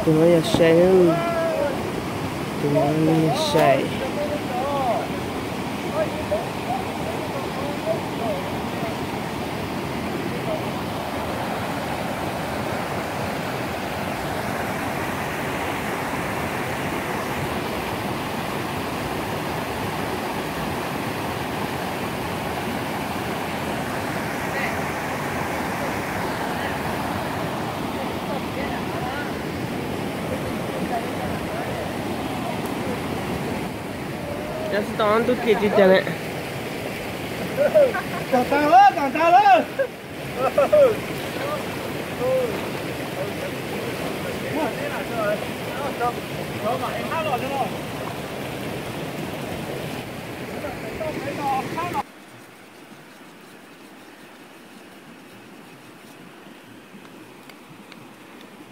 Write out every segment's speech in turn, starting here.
Tus no yog sai, tus no yog sai. Cov tsis tau ntub kiag tsis tiag ne.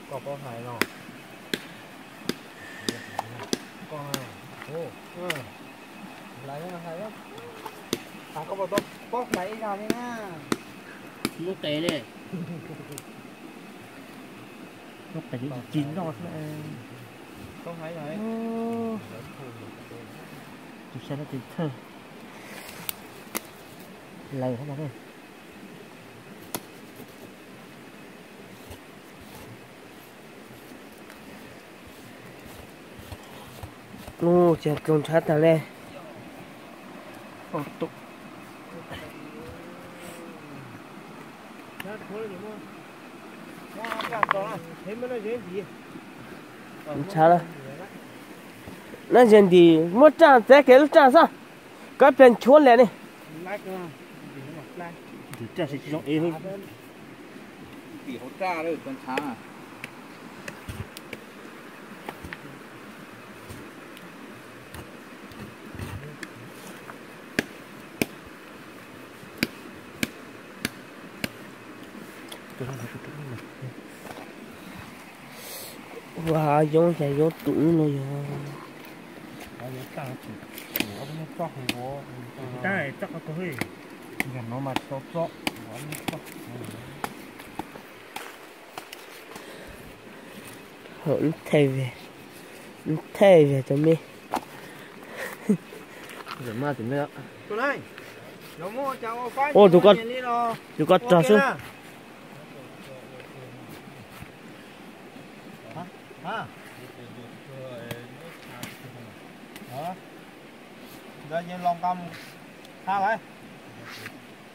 Koj paub hais no. Koj, hlais no hais, hais koj puas tau paub hlais ib zag li na. Muab qe ne. Muab qe li ci noj xwb. Paub hlais no. Tus sai no tus thawj. Lawm hab no. Ub, tsis tau nrhab tag le. Nrhab lawm. Nab ze ntim, muab raj txiav kiag lub raj xwb, koj pliag nchuav liam ne. Ua, yoob cas yoob tus no yog. Hom, nthe veg, nthe veg cov me. Ua, tus ko rog xwb.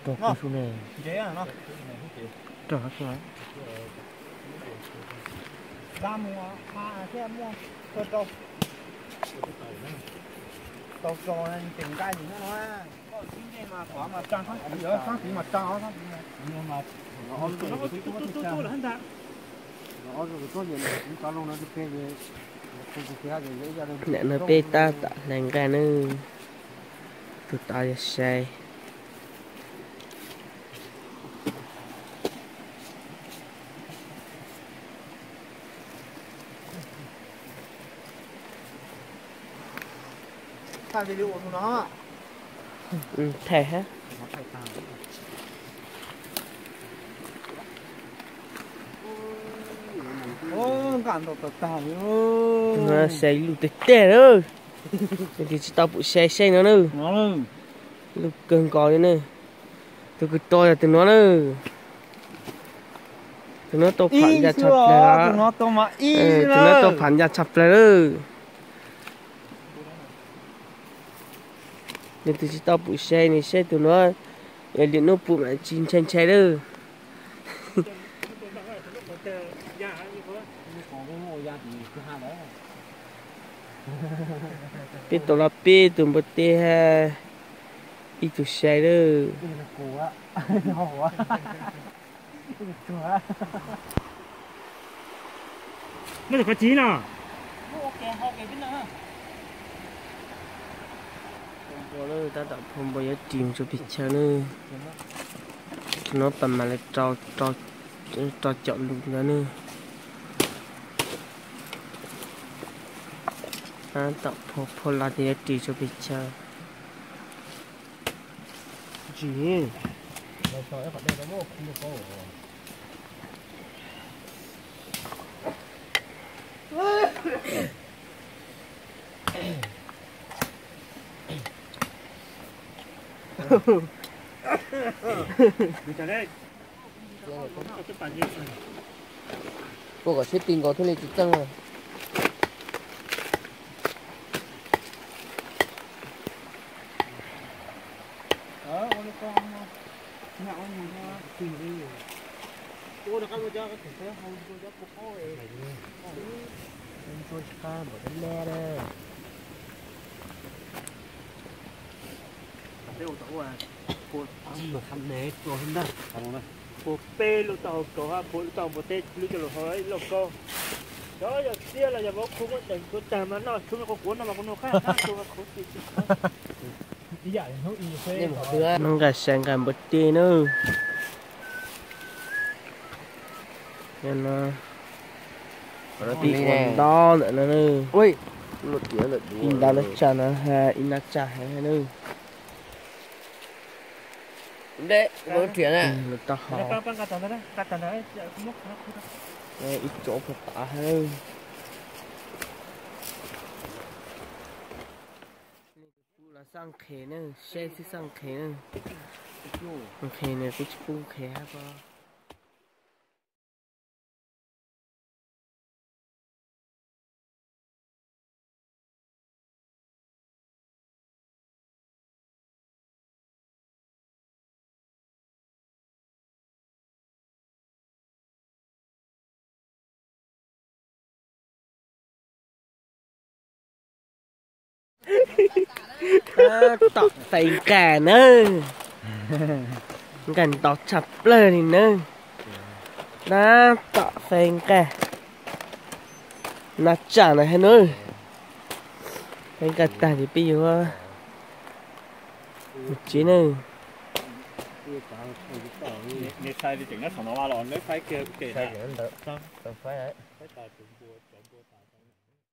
Rog kuj su ne. Rog xwb. Nim no peb tab tom hlais nqaij nawb, tus tod yog sai. Thaij hab. Sai lug tag tag lawm. Tus twg tsis tau pum sai saib no na. Lug kawg nkaus li na. Tus kws tau yog tus no na. Tus no tau pham ncaj tshaj plaws. Tus no tau pham ncaj tshaj plaws lawm. Nws twb tsis tau pum sai, nws saib tus no, lwm hnub pum mam tsis ntshai ntshai lawm. Peb tau los peb tus npua teb, ib tug sai lawm. Muab tus qhov txiv no. Tab tom phua npua yuav ris mus rau pes tsawg ne. Tus no pas mam li rau caum lus ntawd ne. Tab tom phua phua los ces yuav ris rau pes tsawg. Tsis Ua kom siab ti nkaus thiaj li tsis txeej. Puas peb lub taub hau kaus hab puas lub taub hau npua teb lub coj lus hau ib lauj kaub. Cov yog tiag los yog vauv khu muab deeg tuav tag mas noj tshub no kuv kuv noj mas kuv nug qab qab tshub mas khuv tsis tsis. Nqa sai nqa npua teb nawb. Tib ua nto ntawm no nawb. Ib nta nab tsaj no, ib nab tsaj heev nawb. Lawv tau hov. Ib tsob puag tav heev. Kuv los xaj nqhes nawb, saib xwb xaj nqhes nawb. Nqhes nws kuj tsis pub nqhes hab ko. Tab tom fais nqaij nawb. Nqaij ntau tshaj plawg li nawb. Tab tom fais nqaij. Nab tsaj na hab nawb. Fais nqaij tag ces peb yuav mus tsev nawb.